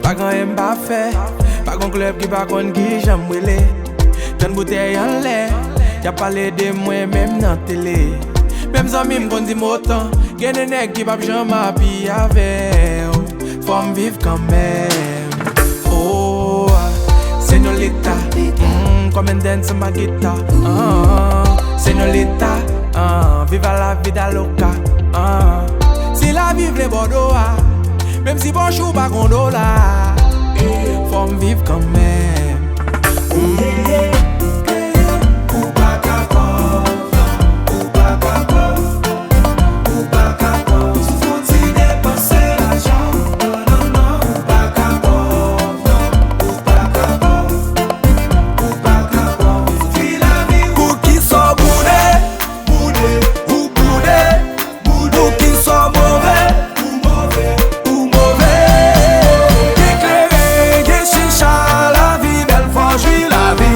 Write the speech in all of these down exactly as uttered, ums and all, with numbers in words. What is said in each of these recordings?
Pa gen anyen m pa fè, pa gen klèb ki pa konn kijan m rele. Tann boutèy anlè, y ap pale de mwen menm nan tele. Menm zanmi m konn di m otan, gen de nèg ki p ap janm api avè w. Fò m viv kanmenm. Oh, ah, señorita, mm, come and dance my guitar. Ah, señorita, ah, viva la vida loca. Ah, si lavi vle bòdo a, menm si poch ou pa gon dola, fò m viv kanmenm. Mm. Ou pa ka pòv, non, ou pa ka pòv. Ou pa ka pòv, si w fon ti depanse lajan. Non, non, non, ou pa ka pòv, non, ou pa ka pòv. Ou pa ka pòv, si w fon ti lavi. Poukisa w boude, boude, ou boude, boude? Poukisa w move, ou move, ou move? Gen kleren, gen chicha, lavi bèl, fò w jwi lavi.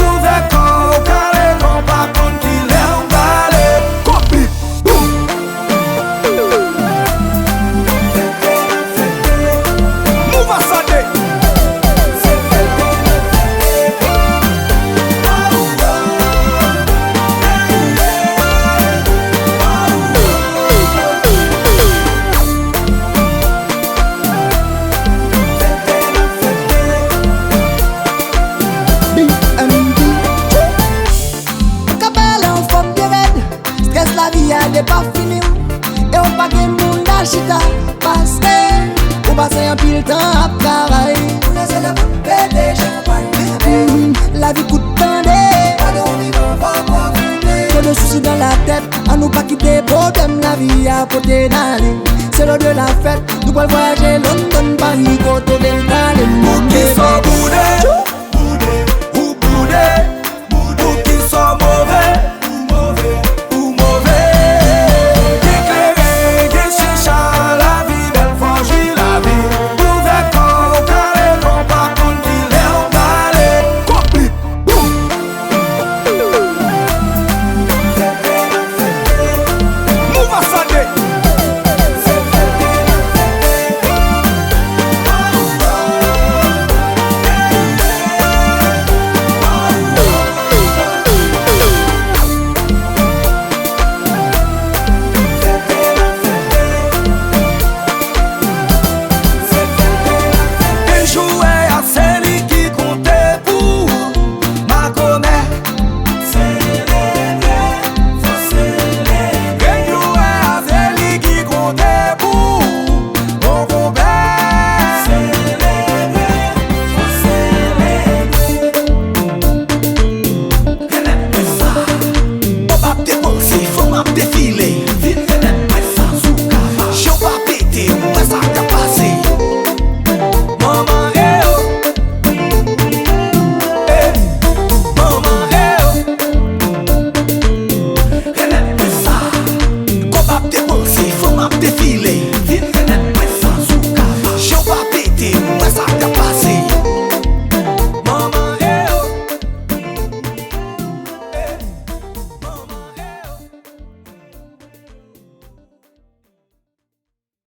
Ouvè kò w, kale kò w, pa konn kilè w prale. Konbit! Boum! Move Asante! B M D. Ou ka pale anfòm byen rèd. Strès lavi a depafini w. E w pa gen moun al chita. Paske ou pase anpil tan ap travay. Ou lese lè pou pete chanpay. Mm, lavi kout tande. Pale w vivan fò pwofite. Tro de sousi dan la tèt. Ann nou pa kite pwoblèm lavi a pote n ale. Se lè de la fèt. Nou pral vwayaje London, Paris, kote w vle n prale. Poukisa w boude?